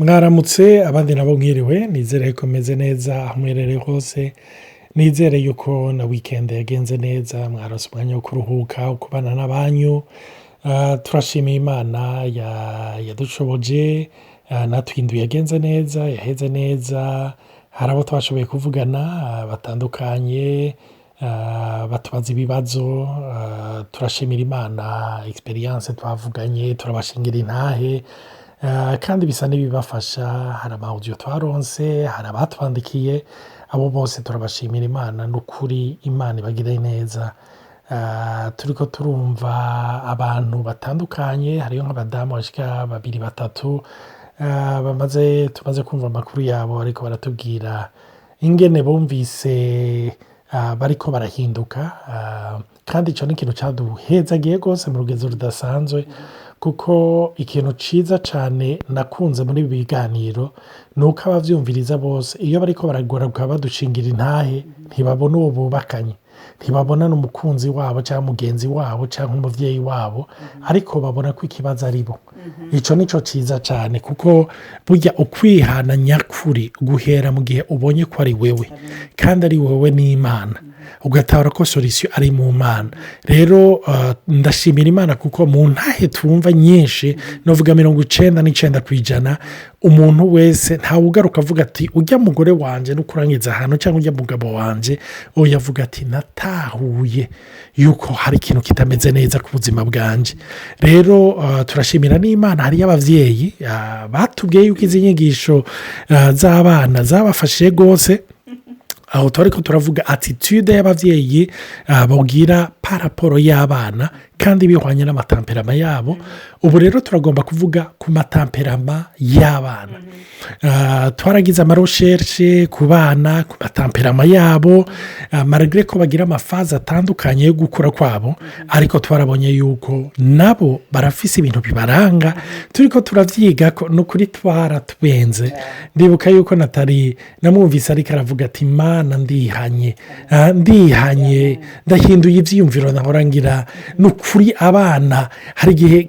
Mwaramutse, abandi nabo mwiriwe. Nizere ko meze neza aho muherereye hose. Nizere yuko na weekend yagenze neza, mwaronse umwanya wo kuruhuka, wo kubana n'abanyu. Turashimiye Imana yadushoboje, natwe indwi yagenze neza, yaheze neza. Hari abo twashoboye kuvugana batandukanye, batubaza ibibazo. Turashimira Imana expérience twavuganye, turabashingira intahe, kandi bisa n'ibibafasha. Hari ama audio twaronse, hari abatwandikiye, abo bose turabashimira Imana. N'ukuri Imana ibagire neza. Turiko turumva abantu batandukanye, hariyo nk'abadamu bashika babiri, batatu, bamaze tumaze kumva amakuru yabo, ariko baratubwira ingene bumvise bariko barahinduka, kandi ico ni ikintu caduhezagiye rwose mu rugezo rudasanzwe, kuko ikintu ciza cane nakunze muri ibi biganiro ni uko abavyumviriza bose, iyo bariko baragaruka badushingira intahe, ntibabona uwo bubakanye, ntibabona n'umukunzi wabo cyangwa mugenzi wabo cyangwa umuvyeyi wabo, ariko babona ko ikibazo ari bo. Ico nico ciza cane, kuko burya ukwihana nyakuri guhera mu gihe ubonye ko ari wewe, kandi ari wowe n'Imana, ugatahura ko solution ari mu Mana. Rero ndashimira Imana kuko mu ntahe twumva nyinshi, novuga 99%, umuntu wese ntawe ugaruka avuga ati: "Ujya mugore wanje no kurangiza ahantu", cyangwa "Ujya mugabo wanje". Oya, avuga ati: "Natahuye yuko hari ikintu kitameze neza ku buzima bwanje." Rero turashimira n'Imana. Hariyo ababyeyi batubwiye yuko izi nyigisho z'abana zabafashije rwose, aho turi ko turavuga attitude y'ababyeyi babwira par rapport y'abana, kandi bihwanye n'ama tempérament yabo. Ubu rero turagomba kuvuga ku ma tempérament y'abana. Twaragize ama recherches ku bana, ku ma tempérament yabo, malgré ko bagira ama phases atandukanye yo gukura kwabo, ariko twarabonye yuko nabo barafise ibintu bibaranga. Turi ko turabyiga ko ni ukuri twaratwenze. Ndibuka yuko Natali namwumvise ariko aravuga ati: "Mana, ndihanye, ndihanye, ndahinduye ibyiyumviro nahora ngira." Ni ukuri abana hari igihe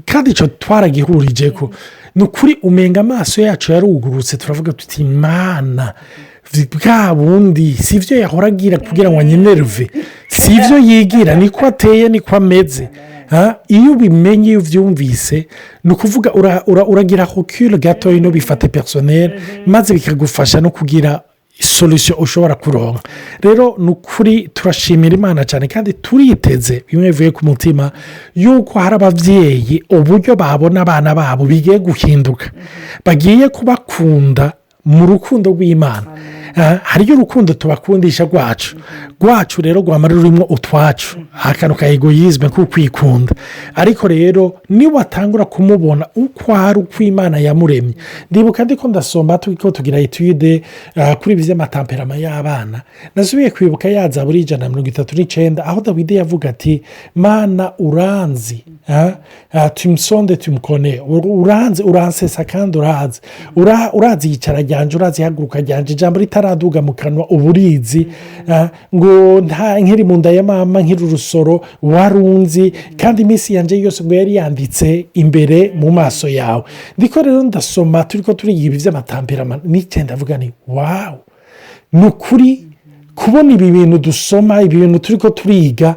kandi icyo twaragihurije ko ni ukuri umenga amaso yacu yarugurutse, turavuga tuti: "Mana, bwa bundi si ibyo yahora agira kugira ngo anyenerve, si ibyo yigira, niko ateye, niko ameze." Iyo ubimenye, iyo ubyumvise, ni ukuvuga uragira recul gatoya, ntubifate personnel, maze bikagufasha no kugira solution ushobora kuronka. Rero ni ukuri turashimira Imana cyane, kandi turiteze bimwe bivuye ku mutima yuko hari ababyeyi uburyo babona abana babo bigiye guhinduka, bagiye kubakunda mu rukundo rw'Imana. Hariyo urukundo tubakundisha rwacu rwacu, rero rwamara rurimo utwacu, akantu ka égoïsme ko kwikunda. Ariko rero niwatangura kumubona uko ari, uko Imana yamuremye. Ndibuka ndiko ndasoma, ko tugira étude kuri ibi by'ama tempérament y'abana, nasubiye kwibuka yaza buri 139, aho Dawidi yavuga ati: "Mana, uranzi, tu me sondes, tu me connais, uranzi, uransesa kandi urazi, urazi iyicara ryanje, urazi ihaguruka ryanje, ijambo ritaraduga mu kanwa uba urizi, ngo nkiri mu nda ya mama, nkiri urusoro, warunzi, kandi iminsi yanjye yose ngo yari yanditse imbere mu maso yawe." Ndiko rero ndasoma, turi ko turiga ibi by'ama tempérament n'icyenda, avuga ni wow, ni ukuri kubona ibi bintu dusoma, ibi bintu turi ko turiga,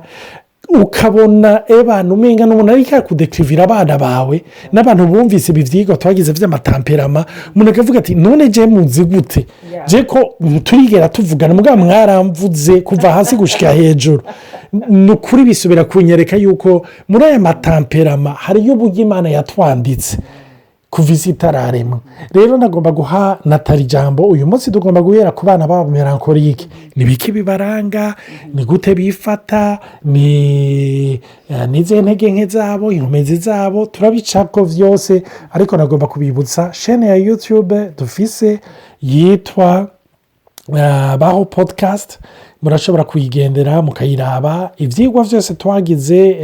ukabona ebana umenga n'umuntu ariko yakudekirivira abana bawe n'abantu bumvise ibi byigwa twagize by'ama tempérament. Umuntu akavuga ati: "None je muzi gute? Je ko turigera tuvugana, mugabo mwaramvuze kuva hasi gushyika hejuru." Ni ukuri bisubira kunyereka yuko muri aya ma tempérament hariyo uburyo Imana yatwanditse kuva isi itararemwa. Rero nagomba guha Natali ijambo. Uyu munsi tugomba guhera ku bana b'aba mélancoliques. Ni biki bibaranga? Ni gute bifata? Ni n'izihe ntege nke zabo, inkomezi zabo? Turabicako byose, ariko nagomba kubibutsa chaîne ya YouTube dufise yitwa Baho Podcast. Murashobora kuyigendera mukayiraba. Ibyigwa byose twagize,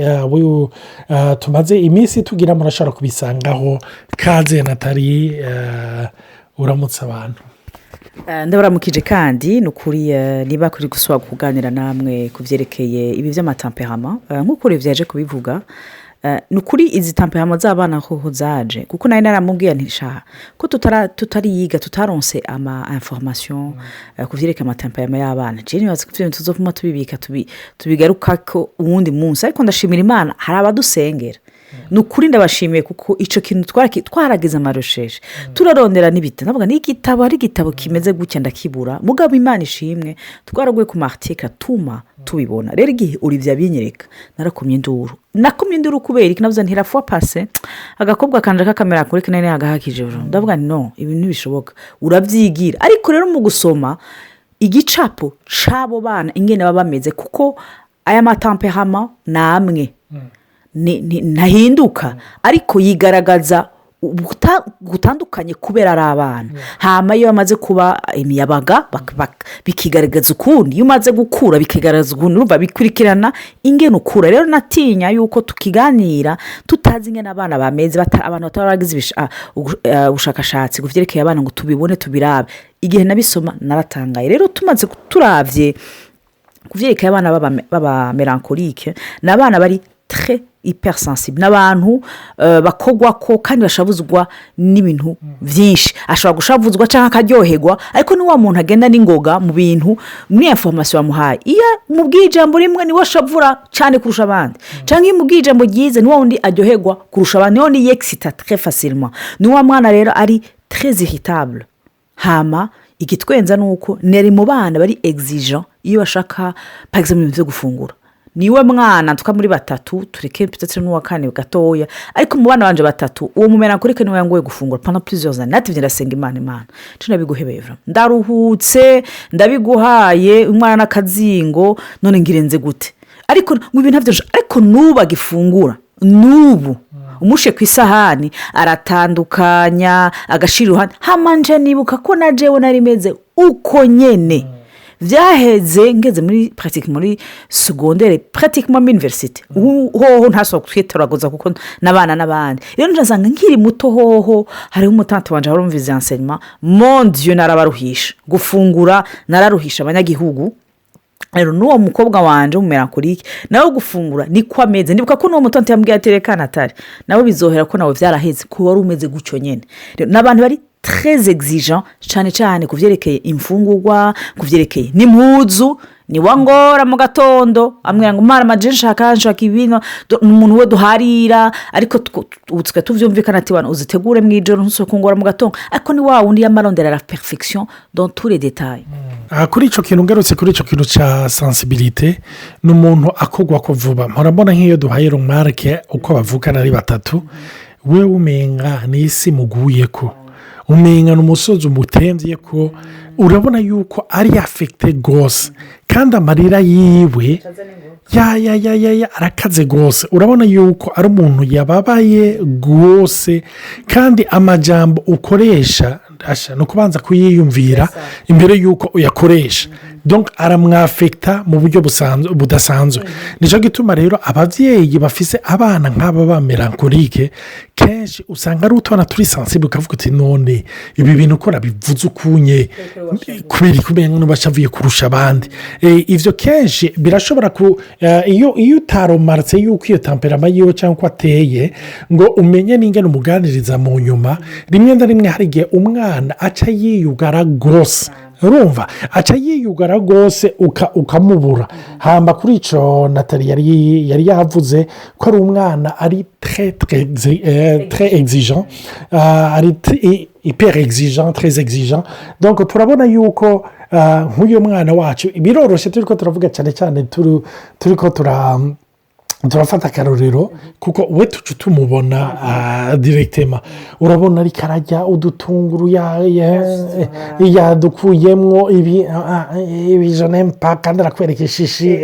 tumaze iminsi tugira, murashobora kubisangaho. Kaze Natali, uramutse abantu. Ndabaramukije, kandi ni ukuri niba kuri gusubira kuganira namwe ku byerekeye ibi by'ama tempérament, nk'uko byaje kubivuga. Ni ukuri izi tempéraments z'abana hoho zaje, kuko nari naramubwiye nti: "Sha, ko tutariyiga, tutaronse ama information ku vyerekeye ama tempéraments y'abana." Je nibaza ko ivyo bintu tuzovuma tubibika, tubigarukako uwundi munsi. Ariko ndashimira Imana, hari abadusengera. Ni ukuri ndabashimiye, kuko icyo kintu twaragize ama recherches, turarondera n'ibitabo. Ndavuga ni igitabo, hari igitabo kimeze gutya, ndakibura. Mugabo Imana ishimwe, twaraguye ku ma articles atuma tubibona. Rero igihe Olivier abinyereka, narakomye induru. Nakomye induru kubera iki? Navuze nti: "La fois passée, agakobwa kanje k'akamera kuri kinini agahakije." Ndavuga nti: "No, ibi ntibishoboka, urabyigira." Ariko rero mu gusoma igicapo c'abo bana, ingene baba bameze, kuko aya ma tempéraments ni amwe, ntahinduka, ariko yigaragaza gutandukanye kubera ari abana. Hama iyo bamaze kuba imiyabaga, bikigaragaza ukundi. Iyo umaze gukura, bikigaragaza ukundi. Urumva bikurikirana ingene ukura. Rero natinya yuko tukiganira tutazi ingene abana bameze, abantu bataba baragize ubushakashatsi ku byerekeye abana ngo tubibone, tubirabe. Igihe nabisoma naratangaye. Rero tumaze turabye ku byerekeye abana b'aba mélancoliques, ni abana bari très hypersensible, ni abantu bakogwa ko kandi bashavuzwa n'ibintu byinshi. Ashobora gushavuzwa cyangwa akaryoherwa, ariko ni wa muntu agenda n'ingoga mu bintu, muri information bamuhaye. Iyo umubwiye ijambo rimwe, niwe ashavura cyane kurusha abandi, cyangwa iyo umubwiye ijambo ryiza, ni wa wundi aryoherwa kurusha abandi, ni wa wundi yexcita très facilement. Ni wa mwana rero ari très irritable. Hama igitwenza ni uko nari mu bana bari exigeants iyo bashaka, par exemple, ibintu byo gufungura. Niwe mwana tuka muri batatu, tureke peut-être n'uwa kane gatoya, ariko mu bana banje batatu, uwo mu mélancolique niwe yangoye gufungura pendant plusieurs années. Natevye ndasenga Imana. Imana nco ndabiguhebeye, vraiment ndaruhutse, ndabiguhaye, umwana n'akazingo, none ngirenze gute? Ariko ngo ibintu ntabyo, ariko n'ubu agifungura, n'ubu umushe ku isahani aratandukanya, agashira iruhande. Hamanje nibuka ko na jewe nari meze uko nyene. Byaheze ngeze muri pratique, muri secondaire, pratiquement muri université. Ubu hoho ntasubira kwitoraguza, kuko n'abana n'abandi. Rero ndasanga nkiri muto hoho, hariho umu tante wanje warumvize enseignement. Mon Dieu, narabaruhisha gufungura, nararuhisha abanyagihugu. Rero n'uwo mukobwa wanje w'umu mélancolique nawe gufungura niko ameze. Ndibuka ko n'uwo mu tante yambwiye ati: "Reka natari nawe bizohera ko nawe byaraheze, ko wari umeze gutyo nyine." Rero ni abantu bari très exigeants, cyane cyane ku byerekeye imfungurwa, ku byerekeye n'impuzu. Ni ngora mu gatondo ambwira ngo: "Mara maje nshaka ibintu." Ni umuntu we duharira, ariko ubu tukaba tubyumvikana ati: "Wana uzitegure mu ijoro, ntusubire kungora mu gatondo." Ariko ni wa wundi yamarondera la perfection dans tous les détails. Aha kuri icyo kintu, ngarutse kuri icyo kintu cya sensibilité, ni umuntu akogwa ko vuba. Mpora mbona nk'iyo duhaye remarque, uko bavukana ari batatu, we umenga ni isi muguye ko, umenga ni umusozi umutembye ko. Urabona yuko ari affecté rwose, kandi amarira yiwe ya ya ya ya ya arakaze rwose. Urabona yuko ari umuntu yababaye rwose, kandi amajambo ukoresha ni ukubanza kuyiyumvira imbere y'uko uyakoresha. Donc aramwafekita mu buryo budasanzwe. Nicyo gituma rero ababyeyi bafise abana nk'aba ba mélancoliques, kenshi usanga ari utwana turi sensibles, ukavuga uti: "None ibi bintu uko nabivuze ukunye, kubera kumenya n'ubashavuye kurusha abandi?" Ibyo kenshi birashobora ku iyo utaromaritse yuko iyo tempérament yiwe cyangwa uko ateye, ngo umenye n'ingano umuganiriza mu nyuma, rimwe na rimwe hari igihe umwana aca yiyugara rwose. Urumva aca yiyugara rwose, ukamubura. Hamba kuri icyo Natali yari yavuze ko ari umwana ari très très exigeant, ari hyper exigeant, très exigeant. Donc turabona yuko nk'uyu mwana wacu biroroshye, turi ko turavuga cyane cyane, turi ko turafata akarorero, kuko we tuca tumubona directement. Urabona ariko arajya udutunguru, yadukuyemwo ibi jenempa, kandi arakwereka ishishi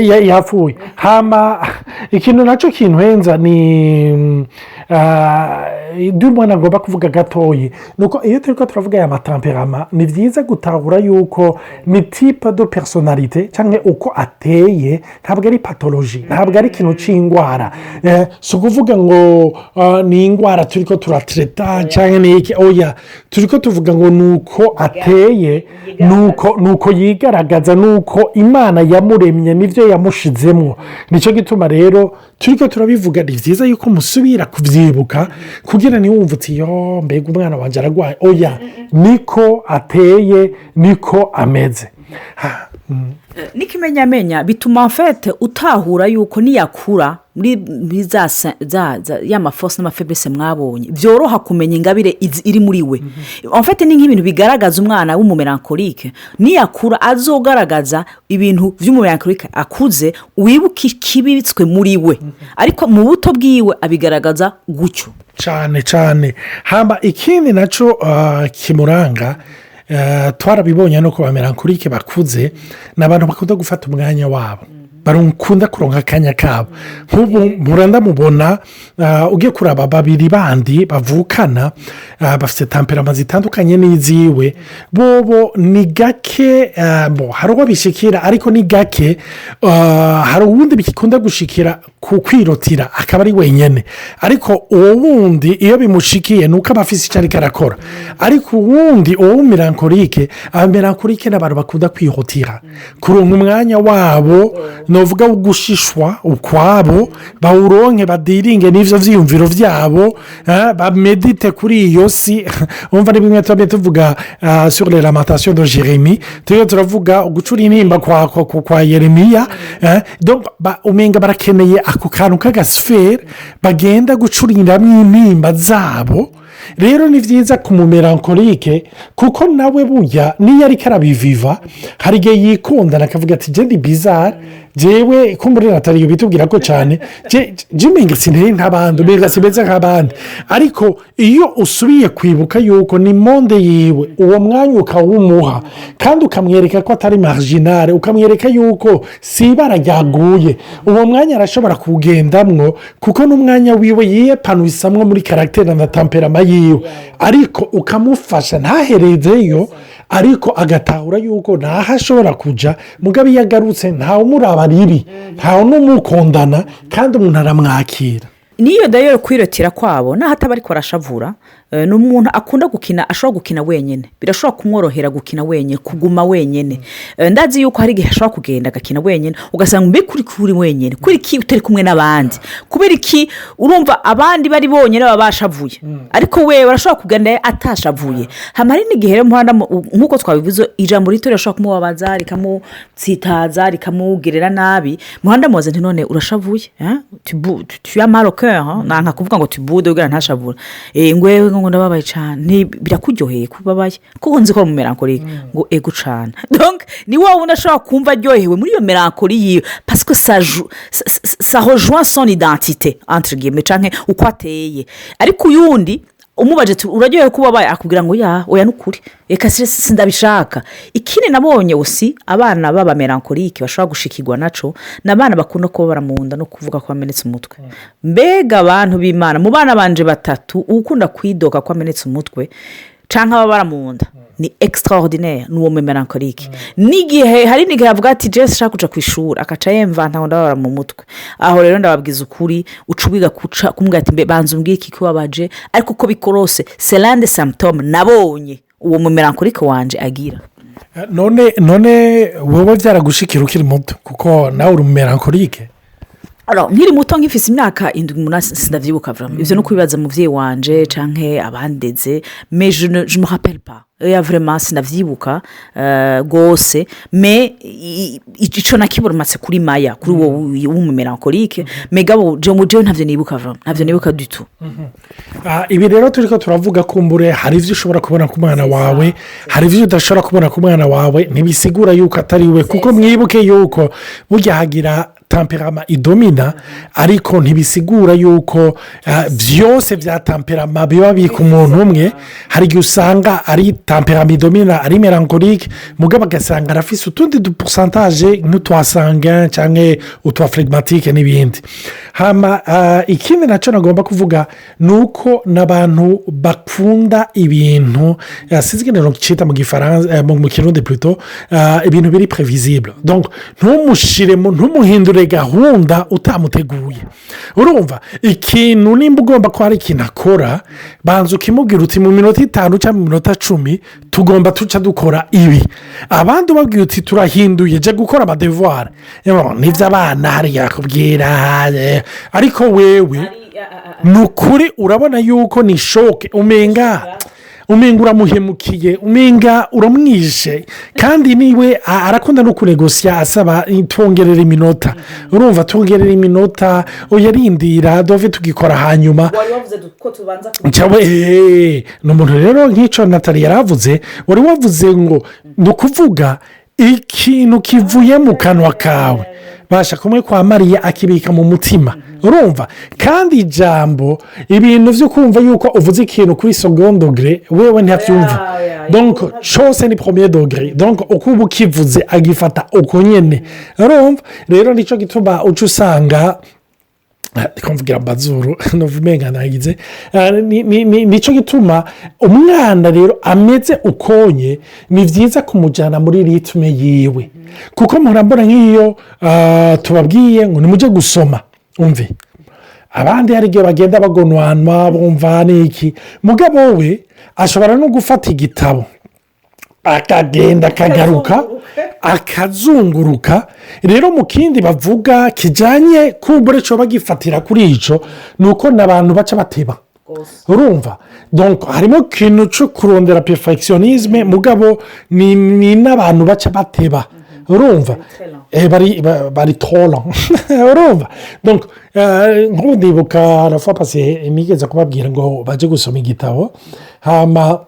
yapfuye. Hama ikintu nacyo kintuhenza ni Umwana agomba kuvuga gatoyi ni uko iyo turi ko turavuga aya ma tempéraments, ni byiza gutahura yuko ni type de personnalité cyangwa uko ateye, ntabwo ari pathologie, ntabwo ari ikintu cy'indwara. Si ukuvuga ngo ni indwara turi ko turatereta cyangwa ni iki, oya, turi ko tuvuga ngo ni uko ateye, ni uko yigaragaza, ni uko Imana yamuremye, nibyo yamushizemo. Nicyo gituma rero turi ko turabivuga, ni byiza yuko musubira kubyibuka kugira ntiwumve uti: "Yo, mbega umwana wanjye ararwaye." Oya, niko ateye, niko ameze. N'ikimenyamenya bituma en fait utahura yuko niyakura muri za ya ma forces n'ama faiblesses mwabonye, byoroha kumenya ingabire iri muri we. En fait ni nk'ibintu bigaragaza umwana w'umu mélancolique niyakura azogaragaza ibintu by'umu mélancolique akuze, wibuke ikibitswe muri we, ariko mu buto bwiwe abigaragaza gutyo. Cyane cyane. Hamba ikindi nacyo kimuranga, twarabibonye no ku ba mélancoliques bakuze, ni abantu bakunda gufata umwanya wabo, bakunda kuronka akanya kabo. Nk'ubu murandamubona, ugiye kuraba babiri bandi bavukana bafite tempéraments zitandukanye n'iziwe, bobo ni gake. Hari uwo bishikira ariko ni gake. Hari uwundi bikunda gushikira ku kwirotira akaba ari wenyine, ariko uwo wundi iyo bimushikiye ni uko aba afite icyo ariko arakora. Ariko uwundi, uwo mélancolique, aba mélancoliques ni abantu bakunda kwihutira kuronka umwanya wabo, ni uvuga wo gushishwa ukwabo, bawuronke, badiringe n'ibyo byiyumviro byabo, ba médite kuri iyo si. Wumva ni bimwe tuba tuvuga sur les lamentations de Jérémie, turiyo turavuga gucura intimba kwa Yeremiya. Umenga barakeneye ako kantu k'aga sphère bagenda gucuriramo intimba zabo. Rero ni byiza ku mu mélancolique, kuko nawe burya niyo ariko arabiviva, hari igihe yikundana akavuga ati: "Jye bizarre, jewe ko muri natali bitubwira ko cyane jya umenga sinari nk'abandi, umenga simeze nk'abandi." Ariko iyo usubiye kwibuka yuko ni monde yiwe, uwo mwanya ukawumuha kandi ukamwereka ko atari marginal, ukamwereka yuko si ibara ryaguye, uwo mwanya arashobora kuwugendamwo, kuko n'umwanya wiwe yiyepanuwisamwo muri caractère na tempérament yiwe. Ariko ukamufasha ntaherezeyo, ariko agatahura yuko ntaho ashobora kujya, mugabo iyo agarutse ntawe umuraba ribi, ntawe n'umukondana, kandi umuntu aramwakira. Niyo dayo kwirotira kwabo, naho ataba ariko arashavura, ni umuntu akunda gukina, ashobora gukina wenyine, birashobora kumworohera gukina wenyine, kuguma wenyine. Ndazi yuko hari igihe ashobora kugenda agakina wenyine, ugasanga mbega uri kuri wenyine, kubera iki utari kumwe n'abandi? Kubera iki? Urumva abandi bari bonyine baba bashavuye, ariko we arashobora kugenda atashavuye. Hano hari n'igihe rero nk'uko twabivuze, ijambo rito rirashobora kumubabaza, rikamutsitaza, rikamugirira nabi. Muhanda mubaze nti: "None urashavuye? Tu as mal au cœur?" Nka kuvuga ngo tu boudes kugira ntashavure. Ngwewe ngo ndababaye cyane, birakuryoheye kuba ubabaye? Kuko nzi ko ari umu mélancolique. Ngo ego cyane. Ni wowe wundi ashobora kumva aryohewe muri iyo mélancolie yiwe, parce que ça rejoint son identité entre guillemets, cyangwa uko ateye. Ariko uyundi umubaje uraryohewe kuba ubabaye, akubwira ngo ya, oya, ni ukuri, reka sindabishaka. Ikindi nabonye aussi, abana b'aba mélancoliques bashobora gushikirwa naco, ni abana bakunda kubabara mu nda no kuvuga ko bamenetse umutwe. Mbega abantu b'Imana, mu bana banje batatu, ukunda kwidoka ko amenetse umutwe cyangwa ababara mu nda ni extraordinaire, ni uwo mélancolique. N'igihe hari n'igihe avuga ati: "Jesi ashaka kujya ku ishuri", akaca yemvanta ngo ndababara mu mutwe. Aho rero ndababwiza ukuri, uca ubiga kuca kumubwira ati: "Banza umbwire iki kubabaje." Ariko uko bikorose, c'est l'un des symptômes nabonye uwo mu mélancolique wanje agira. None wowe byaragushikira ukiri muto, kuko nawe uri umu mélancolique? Nkiri muto, nkifise imyaka 7, 8, sindabyibuka vraiment. Ibyo ni ukubibaza umubyeyi wanje cyangwa abandeze, mais je ne me rappelle pas ya vraiment, sinabyibuka rwose. Mais icyo nakiburumatse kuri maya, kuri wowe w'umu mélancolique, megabo jewe ntabyo nibuka vraiment, ntabyo nibuka du tout. Ibi rero turi ko turavuga, kumbure hari ibyo ushobora kubona ku mwana wawe, hari ibyo udashobora kubona ku mwana wawe, ntibisigura yuko atari we, kuko mwibuke yuko burya hagira tempérament idomina, ariko ntibisigura yuko byose bya tempérament biba biri ku muntu umwe. Hari igihe usanga ari tempérament idomina, ari mélancolique, mugabo agasanga arafise utundi dupourcentages nk'utwa sanguin cyangwa utwa flegmatique n'ibindi. Hama ikindi nacyo nagomba kuvuga ni uko n'abantu bakunda ibintu, sinzi ikintu cyita mu Gifaransa, mu Kirundi plutôt, ibintu biri prévisible. Donc ntumushiremo, ntumuhindure gahunda utamuteguye. Urumva, ikintu nimba ugomba ko hari ikintu akora, banza ukimubwira uti: "Mu minota 5 cyangwa mu minota 10 tugomba tuca dukora ibi." Abandi ubabwira uti: "Turahinduye, jya gukora amadevoirs." Nibyo abana hariya bakubwira, ariko wewe ni ukuri urabona yuko ni choc, umenga uramuhemukiye, umenga uramwishe. Kandi niwe arakunda no kunegosiya, asaba: "Twongerera iminota." Urumva, "Twongerera iminota." "Uyarindira dove tugikora hanyuma." Wari wavuze ko tubanza. Cyangwa ni umuntu rero nk'icyo Natali yaravuze, wari wavuze ngo ni ukuvuga ikintu kivuye mu kanwa kawe, basha kumwe kwa Mariya akibika mu mutima. Urumva, kandi ijambo, ibintu byo kumva yuko uvuze ikintu kuri second degré, wewe ntiyabyumva. Donc cyose ni premier degré. Donc uko uba ukivuze agifata uko nyine. Urumva rero, nicyo gituma uca usanga mvugira amazuru umenga nagize. Nicyo gituma umwana rero ameze ukonye, ni byiza kumujyana muri rythme yiwe, kuko murambona nk'iyo tubabwiye ngo nimujye gusoma, umve, abandi hari igihe bagenda bagonwanwa, bumva n'iki. Mugabo we ashobora no gufata igitabo akagenda, akagaruka, akazunguruka. Rero mu kindi bavuga kijyanye kumbure cyo bagifatira kuri icyo, ni uko n'abantu baca bateba. Urumva, harimo ikintu cyo kurondera perfectionnisme, mugabo ni n'abantu baca bateba. Urumva, bari toro. Urumva, nk'ubu ndibuka rafa pasi nigeze kubabwira ngo bajye gusoma igitabo, hama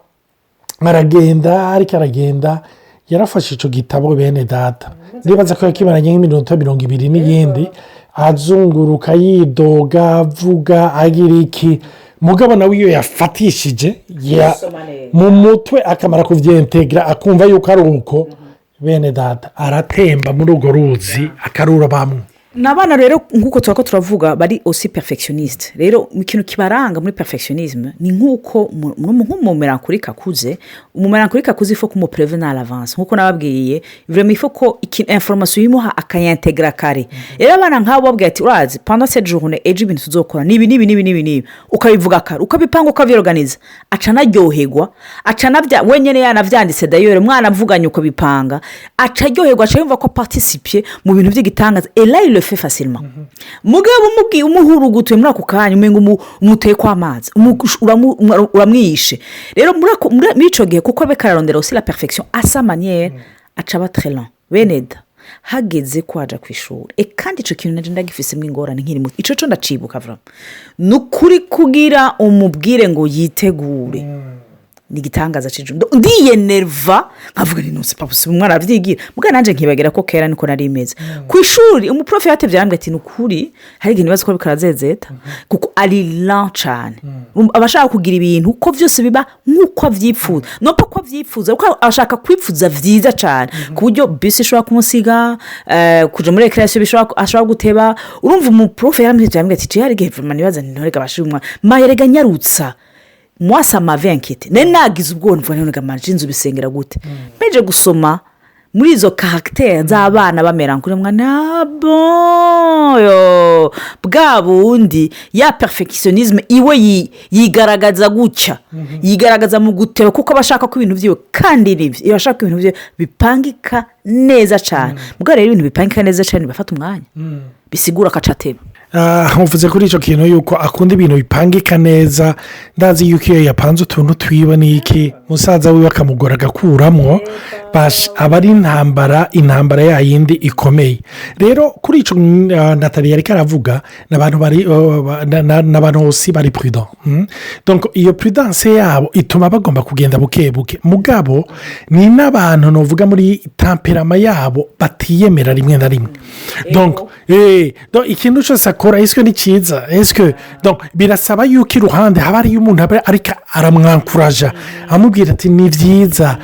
aragenda, ariko aragenda yarafashe icyo gitabo, bene data, ndibaza ko yakimaranye nk'iminota 20 n'iyindi, azunguruka, yidoga, avuga, agira iki. Mugabo nawe iyo yafatishije mu mutwe, akamara kubyentegra, akumva yuko ari uko, bene data, aratemba muri urwo ruzi akarura bamwe. Ni abana rero nk'uko tuba ko turavuga, bari aussi perfectionnistes. Rero ikintu kibaranga muri perfectionnisme ni nk'uko nk'umumélancolique akuze, umumélancolique akuze, il faut kumuprévenir à l'avance. Nk'uko nababwiye, vraiment il faut ko information uyimuha akayantegra kare. Rero abana nk'abo babwiye ati: "Urazi, pendant cette journée, ejo ibintu tuzokora ni ibi n'ibi n'ibi n'ibi n'ibi," ukabivuga kare, ukabipanga, ukabyorganiza, aca anaryoherwa, aca anabya wenyine yanabyanditse. D'ailleurs umwana avuganye ukabipanga, aca aryoherwa, aca yumva ko aparticipiye mu bintu by'igitangaza, et là il le fait facilement. Mugabo umubwiye umuhurugutuye muri ako kanya, umenga umuteye kw'amazi, uramwishe. Rero muri icyo gihe, kuko abe kararondera aussi la perfection à sa manière, aca aba très lent. Bene da, hageze ko waja ku ishuri, kandi icyo kintu nacyo ndagifisemo ingorane nkiri muto, icyo cyo ndacibuka vraiment. Ni ukuri, kugira umubwire ngo yitegure ni igitangaza cy'ijuru. Ndiyenerva nkavuga ni ntuzi papa, umwana arabyigira. Mbwa nanjye nkibagira ko kera niko nari imeze ku ishuri. Umuprof yatebye arambwira ati: "Ni ukuri hari igihe nibaza ko bikarazezeta," kuko ari lent cyane. Aba ashaka kugira ibintu uko byose biba nk'uko abyifuza, nuko ko abyifuza, kuko ashaka kwifuza byiza cyane, ku buryo bisi ishobora kumusiga, kujya muri récréation ashobora guteba. Urumva, umuprof yarambwira ati: "Hari igihe nibaza ntorega abashije umwana mayerega nyarutsa." Moi, ça m'avait inquiété, nari nagize ubwoba, mvuga none manje inzu bisengera gute? Mpeje gusoma muri izo caractères z'abana bamera kuri mwana boyo bwa bundi, ya perfectionnisme iwe yigaragaza gutya, yigaragaza mu guteba, kuko aba ashaka ko ibintu byiwe, kandi nibyo, iyo ashaka ibintu byiwe bipangika neza cyane. Mbwa rero ibintu bipangika neza cyane bifata umwanya, bisigura akacateba. Uvuze kuri icyo kintu yuko akunda ibintu bipangika neza. Ndazi yuko iyo yapanze utuntu twiwe n'iki, musaza wiwe akamugora agakuramwo, aba ari intambara, intambara yayindi ikomeye. Rero kuri icyo Nathalie yari aravuga, ni abantu bari ni abantu bose bari prudent. Donc iyo prudence yabo ituma bagomba kugenda buke buke, mugabo ni n'abantu nuvuga muri tempérament yabo batiyemera rimwe na rimwe. Donc ikintu cyose akora, est-ce que ni cyiza, est-ce que, donc birasaba yuko iruhande haba hariyo umuntu aba ariko aramwankuraja, amubwira ati: "Ni byiza,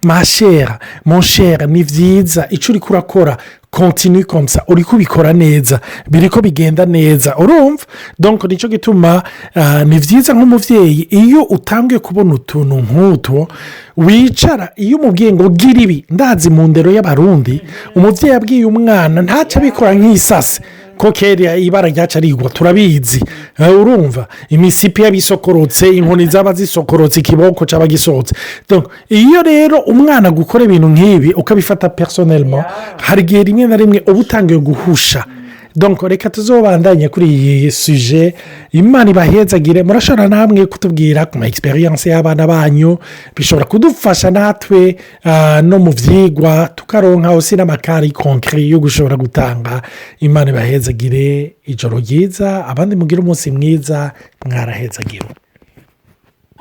ma chère, mon cher, ni byiza icyo uri kurakora, continue comme ça, uri kubikora neza, biri ko bigenda neza." Urumva, donc nicyo gituma ni byiza nk'umubyeyi, iyo utangiye kubona utuntu nk'utwo, wicara, iyo umubwiye ngo gira ibi. Ndazi mu ndero y'Abarundi, umubyeyi abwiye umwana ntacyo abikora nk'isase, ko kera ibara ryaca rigwa, turabizi. Urumva, imisipi yabisokorotse, inkoni zaba zisokorotse, ikiboko cyaba gisohotse. Iyo rero umwana gukora ibintu nk'ibi ukabifata personnellement, hari igihe rimwe na rimwe uba utangiye guhusha. Donc reka tuzobandanye kuri iyi sujet. Imana ibahezagire. Murashobora namwe kutubwira ku ma expériences y'abana banyu, bishobora kudufasha natwe no mu byigwa, tukaronka hose n'ama cas concrets yo gushobora gutanga. Imana ibahezagire. Ijoro ryiza, abandi mugire umunsi mwiza, mwarahezagire.